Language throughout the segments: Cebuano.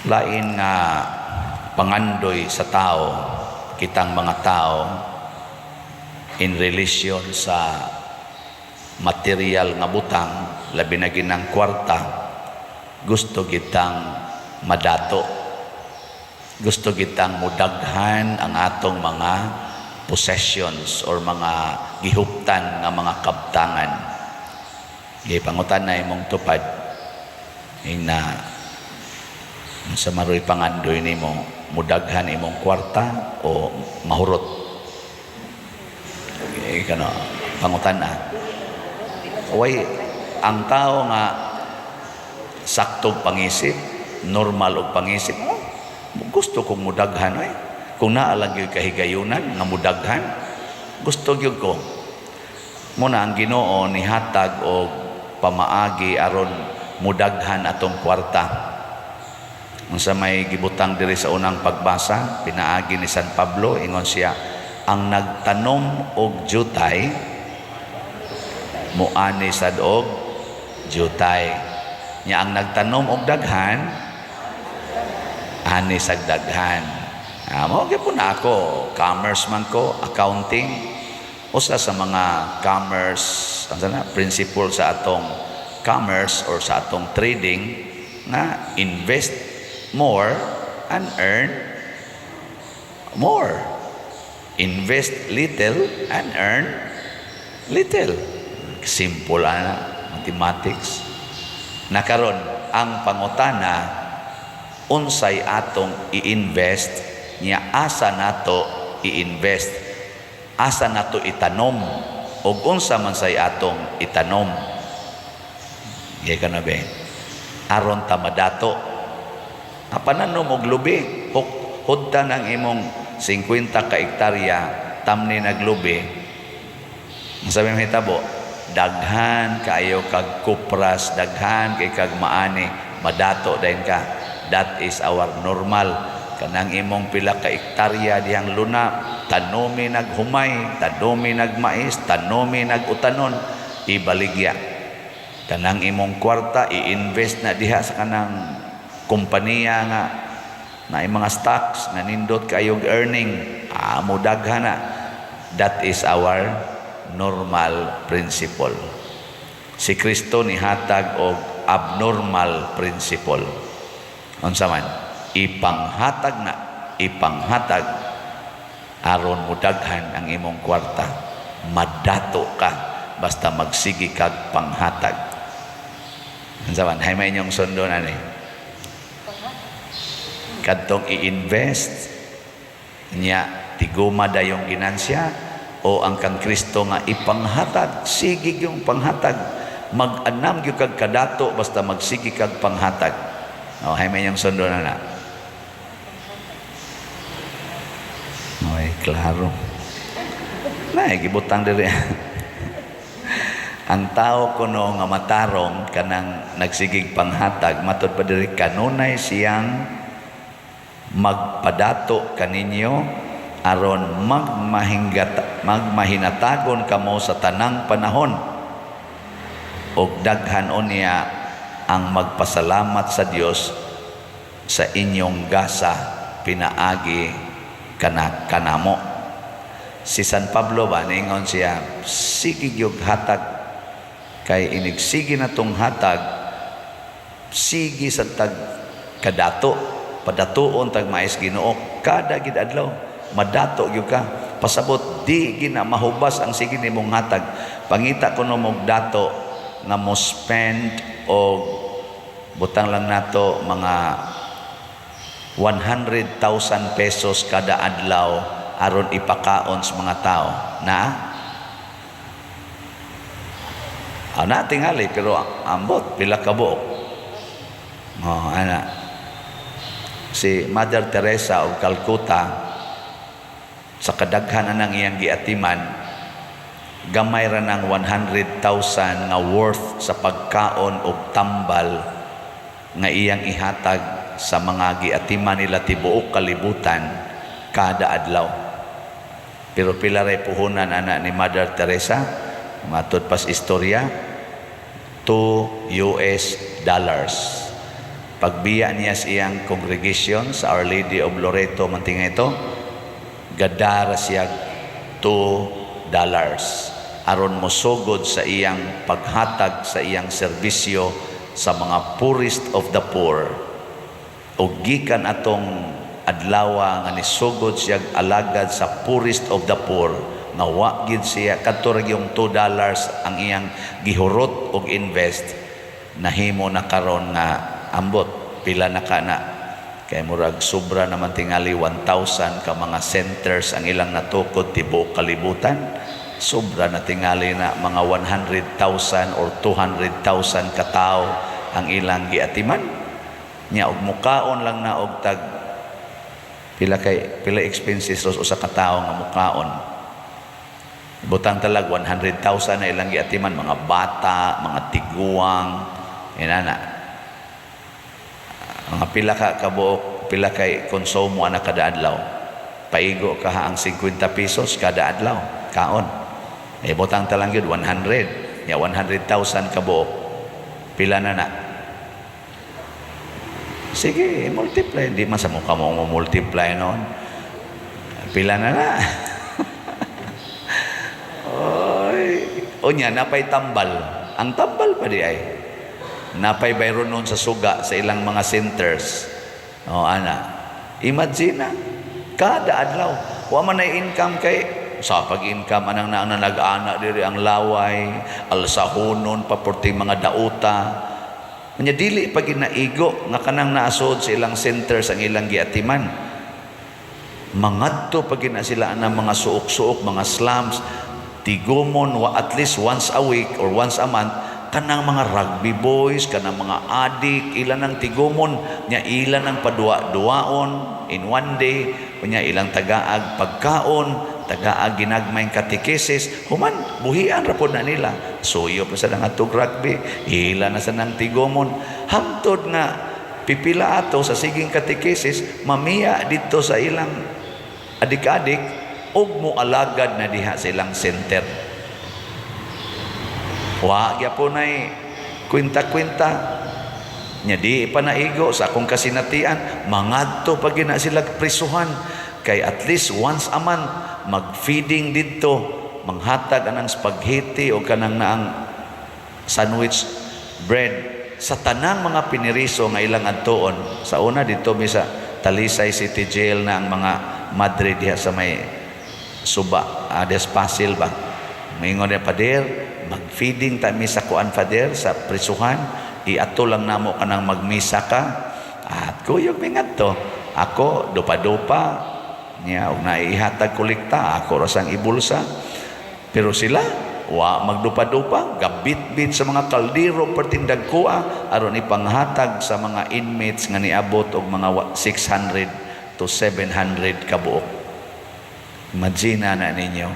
Lain nga pangandoy sa tao, kitang mga tao, in relation sa material nga butang, labi na ginang kwarta, gusto kitang madato. Gusto kitang mudaghan ang atong mga possessions or mga gihuptan nga mga kabtangan. Gipangutan na imong tupad ina sa maroy pangandoy nimo, mudaghan imong kwarta o mahurot? Eh, kano pangutan na. Way ang tao nga saktog pangisip, normal og pangisip, oh, gusto kong mudaghan eh. Kung naa lang gyud kahigayunan nga mudaghan, gusto gyud ko. Muna ang Ginoo nihatag og pamaagi aron mudaghan atong kwarta. Unsa may gibutang diri sa unang pagbasa, pinaagi ni San Pablo, ingon siya, ang nagtanom og jutay muani sad og jutay. Nya ang nagtanom og daghan, ani sag daghan. Ah, mao gyud na ako, commerce man ko, accounting. Usa sa mga commerce, ang sana principle sa atong commerce or sa atong trading nga invest more and earn more. Invest little and earn little. Simple ana, mathematics. Nakaron ang pangutana, unsay atong i-invest, nya asa nato i-invest, asa nato itanom, ug unsa man say atong itanom? Gay ka na be aron ta madato. Pananom og lubi, hudtan ang imong 50 ka hektarya, tamni naglubi. Ang sabi mahitabo, daghan kaayo kag kupras, daghan kay kag maani, madato dayon ka. That is our normal. Kanang imong pila ka hektarya dihang luna, tanomi naghumay, tanomi nagmais, tanomi nagutanon, ibaligya. Kanang imong kwarta, i-invest na diha sa kanang kompanya nga na mga stocks na nindot kayog earning, ah, mudaghan na. That is our normal principle. Si Kristo nihatag og abnormal principle. Unsa man? Ipanghatag na, ipanghatag aron mudaghan ang imong kwarta. Madato ka basta magsige kag panghatag. Unsa man? Hay may inyong sundo na ni. Kadtong i-invest niya tiguma dayong ginansya o ang kang Kristo nga ipanghatag, sige yung panghatag, mag-anam gyud kag kadato basta magsige kag panghatag? Oh, hay may inyong sundo na na. Oy, klaro. Na gibutang diri. Ang tao kuno nga matarong, kanang nagsigig panghatag, matud pa diri, kanunay siyang magpadato kaninyo aron magmahinggat magmahinatagon kamo sa tanang panahon, ug daghan unya ang magpasalamat sa Dios sa inyong gasa pinaagi kana kanamo. Si San Pablo ba, ningon siya, sige gyud hatag kay inigsige na tong hatag, sige sa tag kadato, padatuon tag mais Ginoo kada gid adlaw, madato gyud ka. Pasabot, di gina mahubas ang sige nimong hatag. Pangita kuno mog dato nga mo spend og butang lang nato mga 100,000 pesos kada adlaw aron ipakaon sa mga tao na. Ah, na tingali, pero ambot pila ka buok. Oh, ana. Si Mother Teresa of Calcutta, sa kadaghan ng iyang giatiman, gamay ra ng 100,000 nga worth sa pagkaon og tambal nga iyang ihatag sa mga giatiman nila tibuok kalibutan kada adlaw. Pero pila ray puhunan ana ni Mother Teresa? Matud pas istorya, 2 US dollars. Pagbiya niya sa iyang congregation sa Our Lady of Loreto man tinga ito, gadara siya $2 aron mosugod sa iyang paghatag sa iyang serbisyo sa mga poorest of the poor. O gikan atong adlaw nga nisugod siya alagad sa poorest of the poor, nga wa gid siya kadto ra yung $2 ang iyang gihurot og invest, nahimo na karon nga ambot pila na ka na, kay murag sobra naman tingali 1,000 ka mga centers ang ilang natukod tibuok kalibutan. Sobra na tingali na mga 100,000 or 200,000 ka tawo ang ilang giatiman nya. Og mukaon lang na og tag pila, kay pila expenses ros usa ka tawo nga mukaon? Butang talag 100,000 na ilang giatiman, mga bata, mga tiguang, inana. Mga pila ka kabuok, pila kay konsumo ana kada adlaw? Paigo ka ha ang 50 pesos kada adlaw kaon. Eh, butang talang gyud 100. Ya 100,000 kabuok. Pila na na? Sige, multiply. Di man sa mukha mo multiply noon. Pila na na? Oy. Unya, napay tambal. Ang tambal pa di ay. Napay bayron noon sa suga sa ilang mga centers. O, ana. Imagine na. Kada adlaw. Wa man ay income, kay sa pag-income anang na ang nag-ana diri ang laway, alsahonon pa porting mga dauta. Nya dili pa ginaigo nga kanang naasod sa ilang centers ang ilang giatiman. Mangadto pa gina sila ang mga suok-suok, mga slums, tigumon wa at least once a week or once a month, kanang mga rugby boys, kanang mga adik, ilan ang tigumon, nya ilan ang padua-duaon in one day, kunya ilang tagaag pagkaon, tagaag ginagmayng katekesis, human buhian ra pod na nila. Suyo pa sa nga rugby, ila na sa nang tigumon. Hamtod nga pipila ato sa siging katekesis, mamiya dito sa ilang adik-adik ug mo alagad na diha sa ilang center. Wa gyapon ay kwenta-kwenta nya, di pa naigo sa akong kasinatian, mangadto pa gina sila prisuhan, kay at least once a month mag-feeding didto, manghatag anang spaghetti o kanang naang sandwich bread sa tanang mga piniriso nga ilang adtuon. Sa una dito mi sa Talisay City Jail na ang mga madre diha sa may suba, Despasil ba, maingon niya, "Pader, mag-feeding ta mi sa kuan, Father, sa prisuhan. Iato lang namo kanang magmisa ka." At kuyog mi ngadto. Ako dupa-dupa niya og naihatag kolekta, ako ra sang ibulsa. Pero sila wa magdupa-dupa, gabit-bit sa mga kaldero pertindag kuha aron ipanghatag sa mga inmates nga niabot og mga 600 to 700 kabuok. Imagine na ninyo.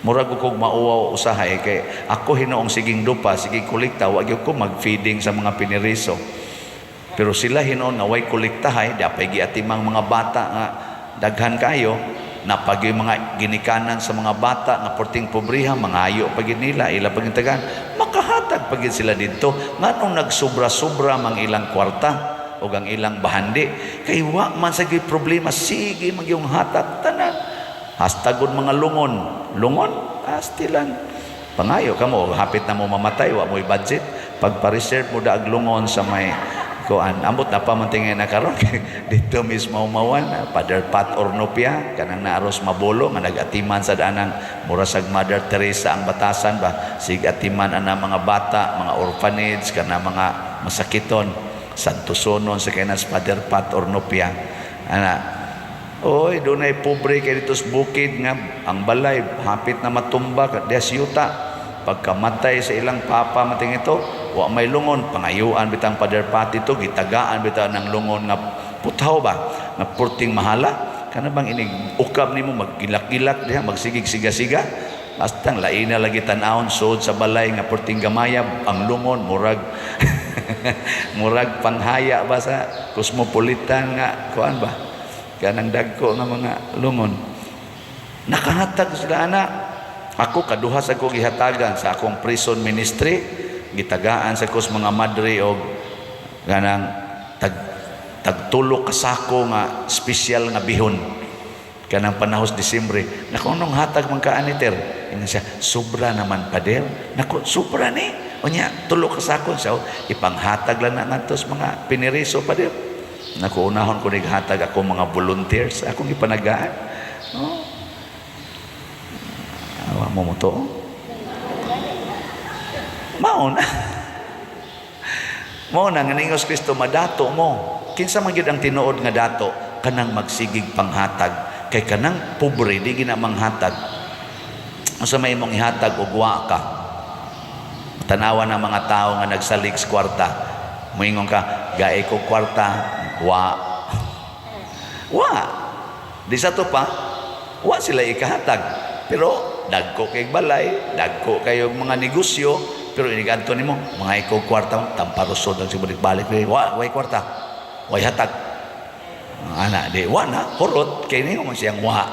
Murag kog mauwaw usahay, kay ako hinoong siging dupa, siging kolekta, wa gyud ko mag-feeding sa mga piniriso. Pero sila hinoon nga way kolektahay, dapay giatimang mga bata nga daghan kayo, napag yung mga ginikanan sa mga bata nga porting pobriha, mangayo pa gid nila, ila pag tagaan, makahatag pa gid sila didto. Nganong nagsobra-sobra mang ilang kwarta o ang ilang bahandi? Kay wa man sa gyud problema, sige magyong hatag tanan. Hastagod mga lungon, lungon, astilan. Pangayo ka mo, hapit na mo mamatay, wa mo'y budget. Pagpa-reserve mo daag lungon sa may kuan, ambot na pa man tingay na karon dito mismo mawan, Father Pat Ornopia, kanang naaros Mabolo nga nagatiman sa danang mura sag Mother Teresa ang batasan ba, sig atiman ana mga bata, mga orphanage, kana mga masakiton, Santo Sonon sa kainas Father Pat Ornopia. Ana, oy, dunay pobre kay dito sa bukid nga ang balay hapit na matumba diha yuta. Pagkamatay sa ilang papa mating ito, wa may lungon, pangayuan bitang Father Pat ito, gitagaan bitaw ng lungon nga putaw ba, nga purting mahala. Kana bang inig ukab nimo maggilak-gilak diha, magsigig siga-siga. Bastang laina lagi tan-awon sud sa balay nga purting gamaya ang lungon, murag murag panghaya ba sa Cosmopolitan nga kuan ba, kanang dagko nga mga lungon. Nakahatag sila ana. Ako kaduha sa ko gihatagan sa akong prison ministry, gitagaan sa ko sa mga madre og ganang Tag tagtulo ka sako nga espesyal nga bihon kanang panahon sa Disyembre. "Nako, nung hatag man ka ani, ter." Ingon siya, "Sobra naman, pader." "Nako, sobra ni. Unya, tulo ka sako siya, oh, ipanghatag lang na ngadto sa mga piniriso, pader." Nako, unahon ko naghatag ako mga volunteers, akong ipanagaan. Oh. Awa mo mo to. Mao na. Mao na nga ningon si Kristo, "Madato mo." Kinsa man gyud ang tinuod nga dato? Kanang magsigig panghatag. Kay kanang pobre, di gina manghatag. Unsa may imong ihatag og wa ka? Tanawa ng mga tao nga nagsalig sa kwarta. Moingon ka, "Gae ko kwarta," wa. Wa. Di sa to pa, wa sila ikahatag. Pero dagko kay balay, dagko kayo mga negosyo, pero inigadto nimo, "Mga ikaw kwarta," tamparusod ang sibulik balik, "Wa, way kwarta. Way hatag." Ana, di wa na, hurot kay ningon man siyang wa.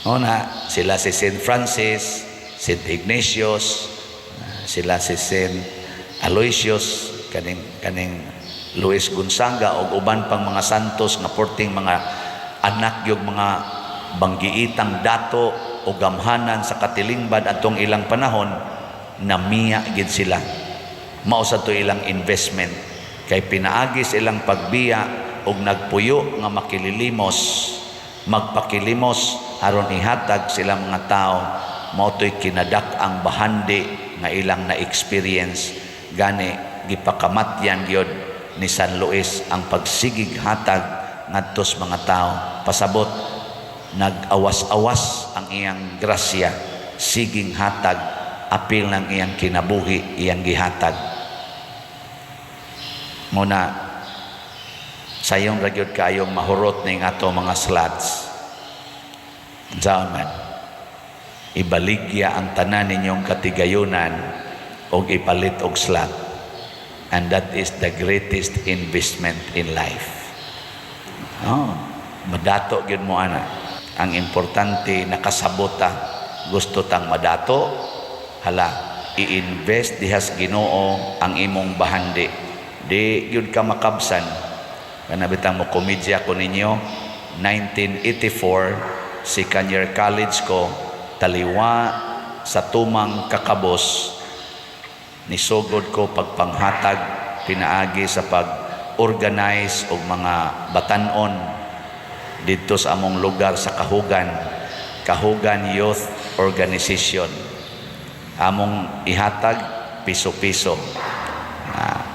O na, sila si Saint Francis, Saint Ignatius, sila si Saint Aloysius, kaning Luis Gonzaga ug uban pang mga santos nga porting mga anak yung mga banggiitang dato o gamhanan sa katilingban atong ilang panahon, namiya gid sila. Mao sa to ilang investment kay pinaagi sa ilang pagbiya og nagpuyo nga makililimos, magpakilimos aron ihatag sila mga tao. Mao to'y kinadak ang bahandi nga ilang na-experience. Gani gipakamatyan gyud ni San Luis ang pagsigig hatag ngadto sa mga tao. Pasabot, nag-awas-awas ang iyang grasya, siging hatag apil ng iyang kinabuhi, iyang gihatag. Muna sayon ra gyud kaayong mahurot ning ato mga slots. Unsaon man, ibaligya ang tanan ninyong katigayunan og ipalit og slot, and that is the greatest investment in life. Oh, madato gyud mo ana. Ang importante, nakasabot ta. Gusto tang madato, hala, i-invest dihas Ginoo ang imong bahandi. Di gyud ka makabsan. Kana bitang mo komedya ko ninyo, 1984, second year college ko, taliwa sa tumang kakabos, nisugod ko pagpanghatag pinaagi sa pag-organize og mga batanon didto sa among lugar sa Kahugan, Kahugan Youth Organization. Among ihatag piso-piso.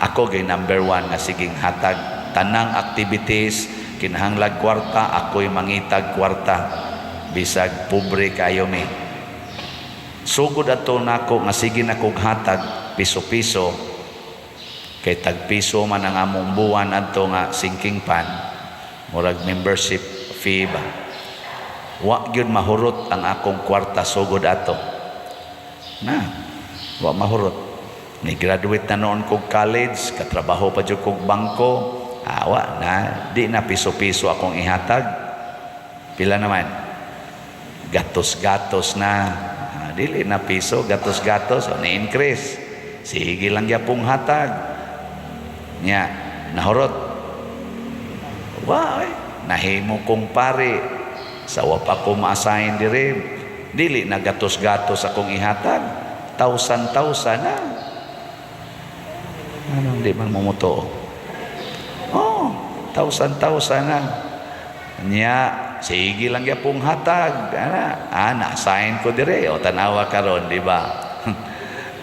Ako gay number one nga siging hatag. Tanang activities kinahanglag kwarta, ako'y mangitag kwarta bisag pobre kayo mi. Sugod ato nako nga sige na kog hatag piso-piso, kay tag piso man ang among buwan adto nga sinking fund, murag membership fee ba. Wa gyud mahurot ang akong kwarta sugod ato na. Wa mahurot. Ni graduate na noon kog college, katrabaho pa jud kog bangko. Awa na, di na piso-piso akong ihatag. Pila naman? Gatos-gatos na. Ah, dili na piso, gatos-gatos, o ni-increase. Sige lang gyapong hatag. Nya, nahurot? Wa, eh. Nahimo kong pare. Sa wa pa ko ma-assign dire, dili na gatos-gatos akong ihatag. Thousand-thousand na. Anong di man mumuto? Oh, thousand-thousand na. Nya, sige lang gyapong hatag. Ana, na-assign ko dire. O tanawa karon, di ba?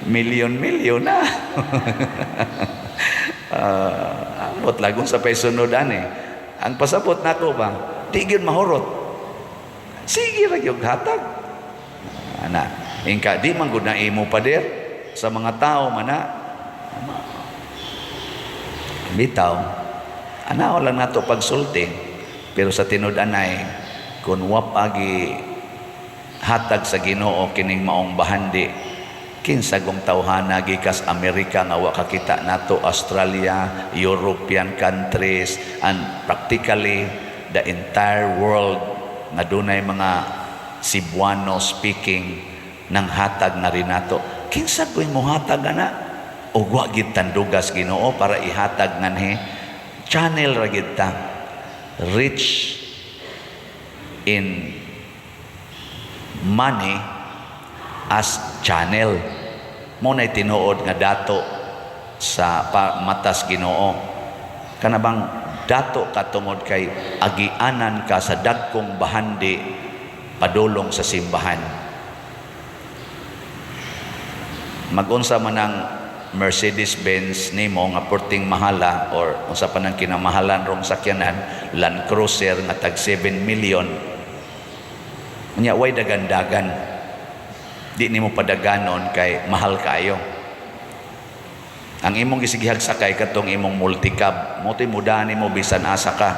Milyon-milyon na. Ambot lagong sa pay sunod ani. Ang pasabot nako ba, di gyud mahurot. Sige ra gyud hatag. Ana, ingka di man gud na imo, pader, sa mga tao mana. Bitaw. Ana lang nato pagsulti. Pero sa tinud-anay, kung wa pagi hatag sa Ginoo kining maong bahandi, kinsa gong tawhana gikas Amerika nga wa kakita nato, Australia, European countries, and practically the entire world nga dunay mga Cebuano speaking nang hatag na rin nato. Kinsa ko'y mohatag ana? Ug wa gid tandugas, Ginoo, para ihatag nganhi. Channel ra gid ta. Rich in money as channel mo na tinuod nga dato sa matas Ginoo. Kana bang dato ka tungod kay agianan ka sa dagkong bahandi padulong sa simbahan. Magunsa man ang Mercedes-Benz nimo nga perting mahala or unsa pa nang kinamahalan rong sakyanan, Land Cruiser nga tag 7 million unya, way dagandagan, di nimo padaganon kay mahal kaayo. Ang imong gisigihag sakay katong imong multicab mo, to'y mudahan nimo bisan asa ka,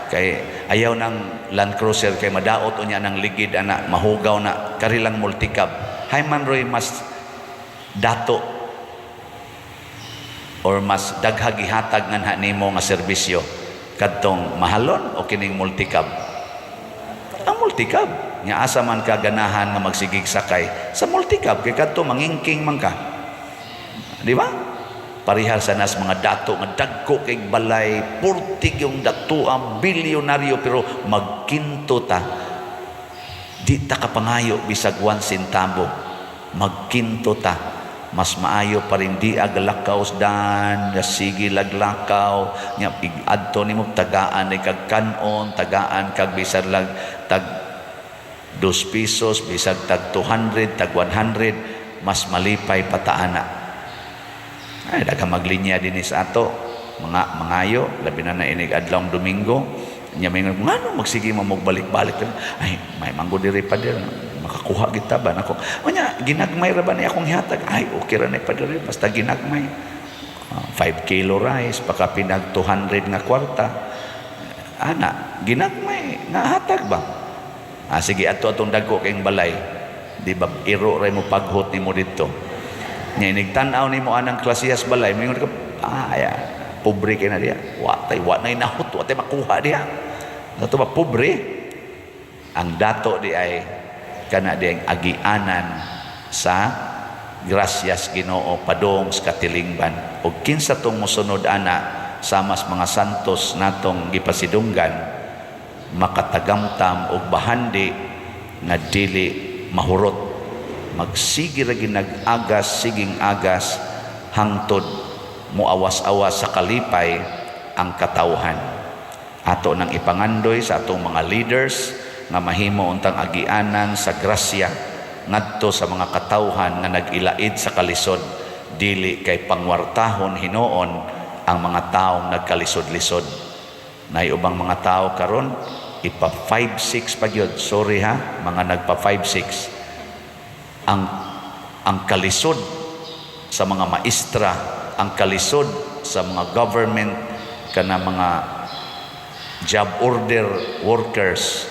kay ayaw ng Land Cruiser kay madaot unya ng ligid ana, mahugaw na. Kari lang multicab. Hay man roy mas dato or mas daghag ihatag nganha nimo nga serbisyo, kadtong mahalon o kining multicab? Ang multicab. Nga asa man ka ganahan nga magsigig sakay sa multicab kay kadto mangingking man ka, di ba? Parihar sa nas mga dato nga dagko kay balay, purtig yung dato, ang bilyonaryo, pero magkinto ta, di ta kapangayo bisag 1 sentabo. Magkinto ta, mas maayo pa rin di aglakaw dan nga sige laglakaw nya adto nimo, tagaan ay kag kanon, tagaan kag bisag lag tag 2 pesos, bisag tag 200, tag 100, mas malipay pataana. Ay, daghang maglinya dinhi sa ato, mga mangayo, labi na na inig adlawng Domingo. Nya may ngano magsige mo balik-balik? Ay, may manggo diri pa dir, makakuha kita ba nako. Unya ginagmay ra ba ni akong hihatag? Ay, okay ra ni, padre, basta ginagmay. 5 kilo rice paka pinag 200 nga kwarta ana, ginagmay nga hatag ba. Ah, sige, ato atong dagko kayong balay, di ba? Iro ra mo paghot nimo didto. Nya inig tan-aw nimo anang klasiyas balay, moingon ka, "Ah, ay, pobre kay na diya. Wa tay, wa nay nahot, wa tay makuha diha." Ato ba pobre? Ang dato di ay kana di ang agianan sa grasyas Ginoo padung sa katilingban. Ug kinsa tong mosunod ana sama mga santos natong gipasidunggan, makatagamtam og bahandi nga dili mahurot, magsige ra nag-agas, siging agas hangtod muawas-awas sa kalipay ang katawhan. Ato nang ipangandoy sa atong mga leaders nga mahimo untang agianan sa grasya ngadto sa mga katawhan nga nag-ilaid sa kalisod, dili kay pangwartahon hinuon ang mga taong nagkalisod-lisod. Nay ubang mga tao karon ipa 5-6 pa gyud. Sorry ha, mga nagpa 5-6. Ang kalisod sa mga maestra, ang kalisod sa mga government kana mga job order workers,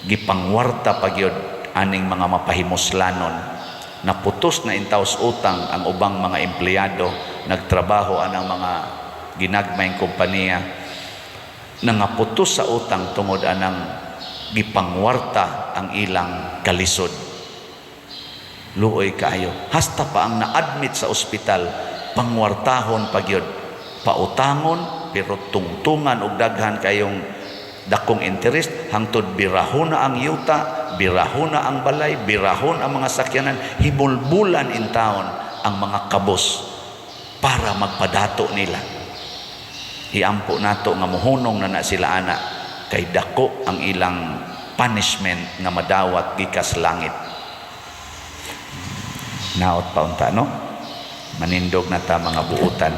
gipangwarta pa gyud aning mga mapahimuslanon. Naputos na intaws utang ang ubang mga empleyado, nagtrabaho anang mga ginagmayng kompanya, nangaputos sa utang tungod anang gipangwarta ang ilang kalisod. Luoy kaayo. Hasta pa ang na-admit sa ospital, pangwartahon pa gyud, pautangon pero tungtungan og daghan kayong dakong interest hangtod birahon na ang yuta, birahon na ang balay, birahon ang mga sakyanan, hibulbulan in town ang mga kabos para magpadato nila. Iampo nato nga muhunong na na sila ana kay dako ang ilang punishment nga madawat gikas langit. Naot pa unta, no? Manindog na ta, mga buutan.